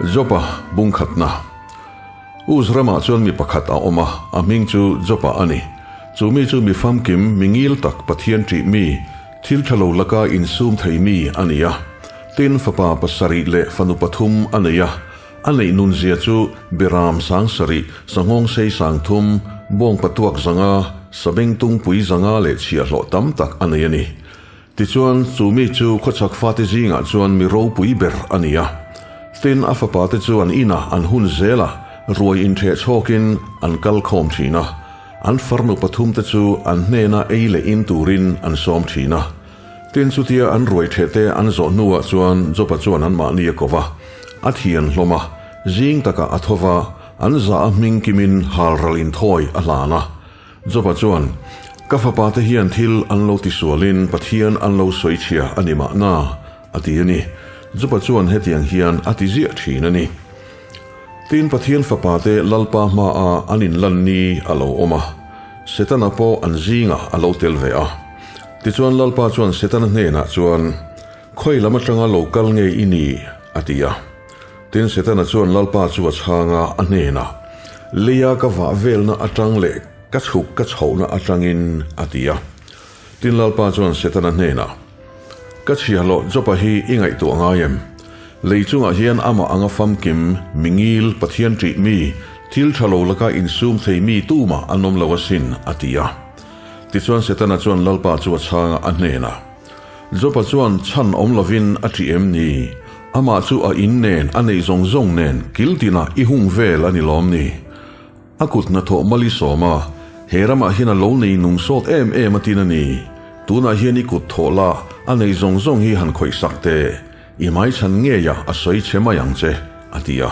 Jopa bungkhatna. Uz ramah chuan mi pakhat a awm a, a hming chu Jopa a ni. Chu mi chu mi famkim, mi ngil tak, Pathian ṭih mi, thil ṭha lo laka insum thei mi a ni a. Tin, fapa pasarih leh fanu pathum a nei a. A neih nunzia chu Beram sangsarih, sanghawng sei sangthum, bawng patuak zanga, sabeng tungpui zanga leh chhiahhlawh tam tak a nei a ni. Tichuan, chu mi chu khawchhak fate zingah chuan mi ropui ber a ni a. Tin, a fapate chu an inah an hun zel a, ruai intheh chhawkin an kal khawm thin a. An farnu pathumte chu an hnena ei leh in turin an sawm thin a. Tin, chutia an ruai thehte an zawh hnuah chuan Jopa chuan anmahni a ko va, a thian hlawm a, zing takah a tho va, an zah a hming kimin halral inthawi a hlan a. Joba chuan, Ka fapate hian thil an lo tisualin Pathian an lo sawi chhia a ni mahna, a ti a ni. Joba chuan hetiang hian a ti ziah thin a ni. Tin, Pathian fapate Lalpa hmaa an inlan ni a lo awm a, Setana pawh an zingah a lo tel ve a. Tichuan Lalpa chuan Setana hnenah chuan, Khawi lam atanga lo kal nge i ni? a ti a. Tin, Setana chuan Lalpa chu a chhang a, a hnenah, Leia ka vah velna atang leh ka chhuk ka chhohna atangin, a ti a. Tin, Lalpa chuan Setana hnenah, Ka chhiahhlawh Jopa hi i ngaihtuah ngai em? Lei chungah hian amah anga famkim, mingil, Pathian ṭih mi, thil ṭha lo laka insum thei mi tumah an awm lo asin, a ti a. Tichuan Setana chuan Lalpa chu a chhang a, a hnenah, Jopa chuan chhan awm lovin a ṭih em ni? Amah chu a in nen, a neih zawng zawng nen kil tinah i hung vel a ni lawm ni? A kut hnathawh mal i sawm a, he ramah hian a lo nei nung sawt em em a tin a ni. Tunah hian i kut thawh la, a neih zawng zawng hi han khawih sak teh. I hmaichhan ngeiah a sawi chhe mai ang che, a ti a.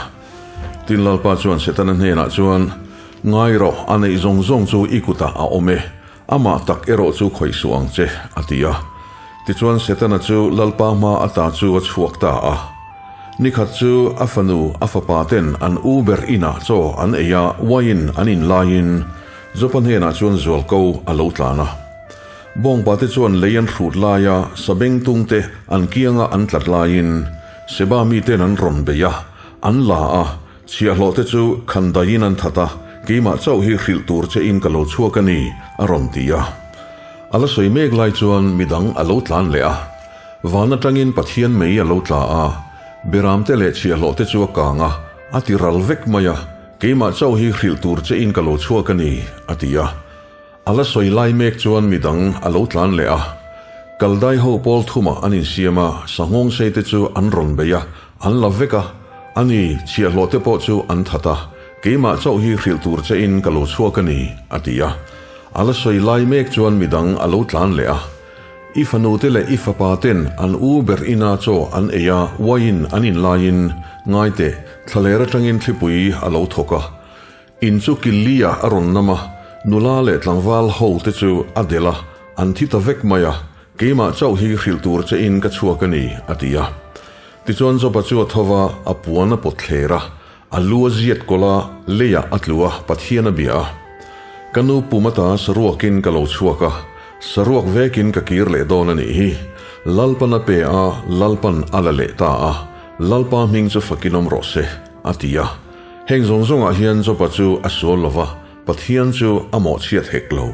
Tin Lalpa chuan Setana hnenah chuan, Ngai rawh, a neih zawng zawng chu i kutah a awm e. Amah tak erawh chu khawih suh ang che, a ti a. Tichuan Setana chu Lalpa hma ata chu a chhuak ta a. Nikhat chu a fanu, a fapa ten an u ber inah chaw an ei a, wine an in laiin Jopa hnenah chuan zualko a lo tlan a. Bawngpa te chuan lei an hrut laia sabengtung te an kianga an tlat laiin Seba miten an rawn bei a, an la a, Chhiahhlawh te chu khandaiin an that a, keimah chauh hi hrilh tur che in ka lo chhuak a ni, a rawn ti a. A la sawi mek lai chuan midang a lo tlan leh a. Van atangin Pathian mei a lo tla a, Beram te leh chhiahhlawh te chu a kang a, a ti ral vek mai a, keimah chauh hi hrilh tur che in ka lo chhuak a ni, a ti a. A la sawi lai mek chuan midang a lo tlan leh a. Kaldai ho pawl thumah an insiam a, sanghawng sei te chu an rawn bei a, an la vek a. A ni, chhiahhlawh te pawh chu an that a, keimah chauh hi hrilh tur che in ka lo chhuak a ni, a ti a. A la sawi lai mek chuan midang a lo tlan leh a. I fanu te leh i fapa ten an u ber ina chaw an ei a, wine an in laiin, ngai teh, thlaler atangin thlipui a lo thawk a. In chu Killi-ah a rawn nam a, nula leh tlangval ho te chu a delh a, an thi ta vek mai a, keimah chauh hi hrilh tur che in ka chhuak a ni, a ti a. Tichuan Joba chu a tho va, a puan a pawt thler a, a lu a ziat kawlh a, leiah a tlu a, Pathian a bia a. Ka nu pum ata saruakin ka lo chhuak a, saruak vekin ka kir leh dawn a nih hi. Lalpan a pe a, Lalpan a la leh ta a, Lalpa hming chu fakin awm rawh se, a ti a. Heng zawng zawngah hian Joba chu a sual lo va, Pathian chu a mawhchhiat hek lo.